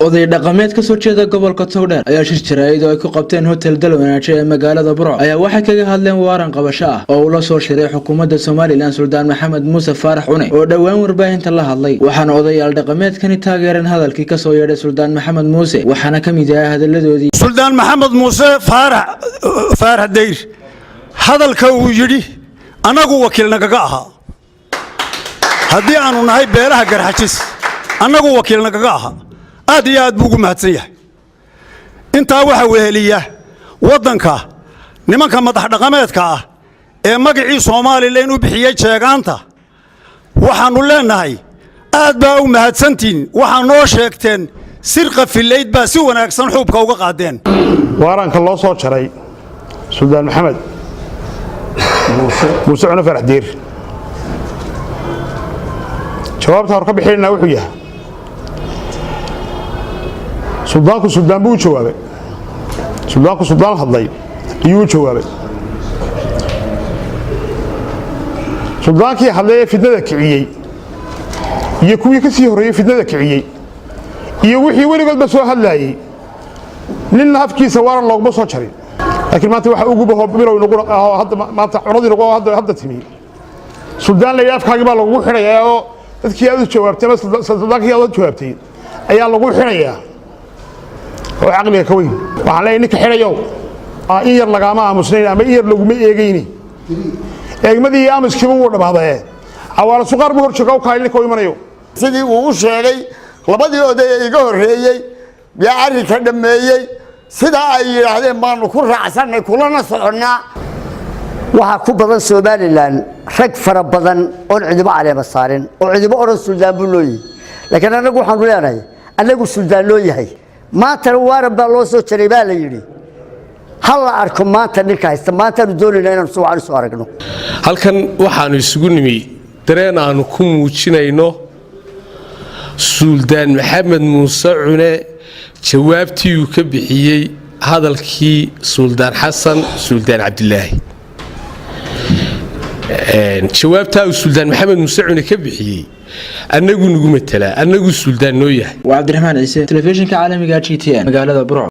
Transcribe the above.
Oday dhaqameed kasoo jeeda gobolka Togdheer ayaa shir jaraa'id oo ay ku qabteen Hotel Dalwanaaje ee magaalada Burco ayaa waxay kaga hadleen waaran qabasho ah oo uu la soo shiray xukuumadda Somaliland Suldaan Maxamed Muuse Faarax Cune oo dhowaan warbaahinta la hadlay. Waxaana odayaal dhaqameedkani taageereen hadalkii kasoo yeedhay Suldaan Maxamed Muuse, waxaana ka mid ahaa hadaladoodii: Suldaan Maxamed Muuse Faarax, Faarax Dayr, hadalka uu yidhi annagu wakiil nagaga ahaa. Haddii aanu nahay beelaha Garxajis, annagu wakiil nagaga ahaa. Aad iyo aad buu ugu mahadsan yahay. Intaa waxaa weheliya waddanka nimanka madax dhaqameedka ah ee magacii Somaliland u bixiyey jeegaanta. Waxaannu leennahay, aad baa u mahadsantihiin. Waxaa noo sheegteen sirqa fillayd baa si wanaagsan xuubka uga qaadeen. Waaranka loo soo jaray Suldaan Maxamed Muuse Cune Farax Diir, jawaabta hor ka bixinayna wuxuu yahay: suldaanku suldaan buu u jawaabay. Suldaanku suldaan hadlay ayuu u jawaabay. Suldaankii hadlay ee fidnada kiciyey iyo kuwii ka sii horreeyey fidnada kiciyey iyo wixii weligoodba soo hadlaayey, ninna afkiisa waaran looguma soo jarin. Laakiin maanta waxa ugubaho bilow nagu hadda maanta cunadii nagu hadda timi, suldaan la yidhi afkaagii baa lagugu xidhayaa oo dadkii aad u jawaabtay ama suldaankii aad u jawaabtay ayaa lagu xidhayaa oo caqliga ka weyn. Waxaan leeyahay ninka xidhayow, in yar lagaama aamusnayn ama in yar laguma eegayni. Eegmadii iyo aamuskiiba wuu dhammaadee, cawaalo suqaar buu hor jooga u kaay ninka u imanayo. Sidii uu u sheegay labadii oday ee iga horreeyey yaa arrinka dhammeeyey, sidaa ay yidhaahdeen baanu ku raacsannay, kulana soconnaa. Waxaa ku badan Somaliland rag fara badan oon cidibo caleema saarin oo cidibo odhan suldaan buu loo yihi, laakiin annagu waxaanu leenahay annagu suldaan loo yahay. Maantana waaran baa loo soo jaray baa la yidhi. Ha la arko maanta ninka haysta. Maantaanu doonaynaa inaanu si wacan isu aragno. Halkan waxaannu isugu nimi dareen aanu ku muujinayno Suldaan Maxamed Muuse Cune jawaabtii uu ka bixiyey hadalkii Suldaan Xasan Suldaan Cabdilaahi. Jawaabtaa uu Suldaan Maxamed Muuse Cune ka bixiyey annagu nagu matelaa, annagu suldaan noo yahay. Waa Cabdiraxmaan Ciise, telefishinka caalamiga GTN, magaalada Burco.